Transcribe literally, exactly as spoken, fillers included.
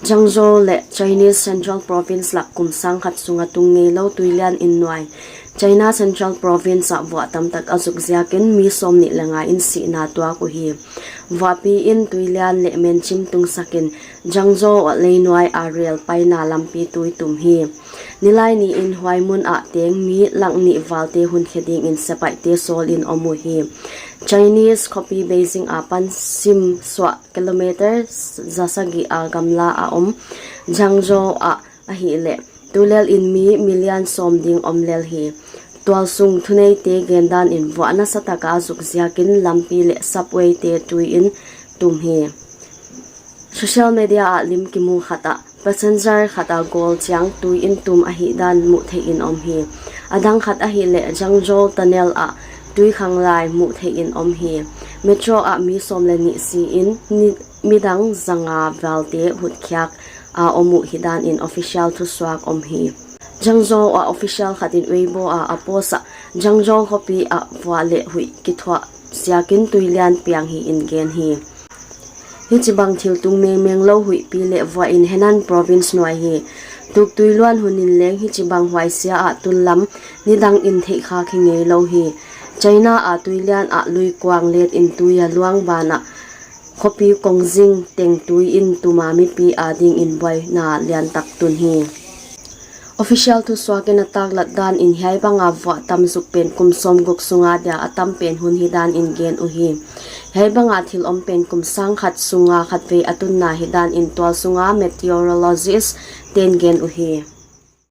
Zhengzhou leh Chinese Central Province lak kum sang khat sunga tung ngeilou tuilian in nuai China Central Province ah vuah tamtak a zuk ziakin mi sawmnih leh nga in sihna tuak uhi. Vuahpi in tuilian leh menchim tungsakin Zhengzhou ah leinuai a rel paina lampi tui tum hi. Nilai ni in huai mun ah teng mi lak nih valte hun khe dingin sepaihte sawlin om uhi. Chinese khopi Beijing apan sim suah kilometer za sagih a gamla a om Zhengzhou ah ahihleh tulel in mi million sawm ding om lel hi. Tualsung thuneite gendan in vuah nasataka zuk ziakin lampi leh subwayte tui in tum hi. Social media ah lim kimu khat ah passenger khat a gawl chiang tui in tum ahihdan muh theih in om hi. A dang khat ahihleh Zhengzhou tunnel ah tui khang lai muh theih in om hi. Metro ah mi sawm leh nih si in ni-, midang zanga valte hutkhiak a om uh hidan in official thusuak om hi. Zhengzhou ah official khat in Weibo ah a post ah Zhengzhou khopi ah vuah leh huih kithuah ziakin tuilian piang hi in gen hi. Hichibang thil tung mengmeng lou huihpi leh vuah in Henan Province nuai hi. Tuktui luan hun in leng hichibang huaisia ah tullam nidang in theihkhak hi ngeilou hi. China a tuilian ah luikuang let in tui a luang banah khopi kongzing teng tui in tuma mipi adingin buaina liantak tun hi. Official thusuak in a taklat dan in hiai banga vuah tam zuk pen kum sawmguk sunga dia a tam pen hun hidan in gen uhi. Hiai banga thil om pen kum sang khat sunga khatvei a tunna hidan in tualsunga meteorologist ten gen uhi.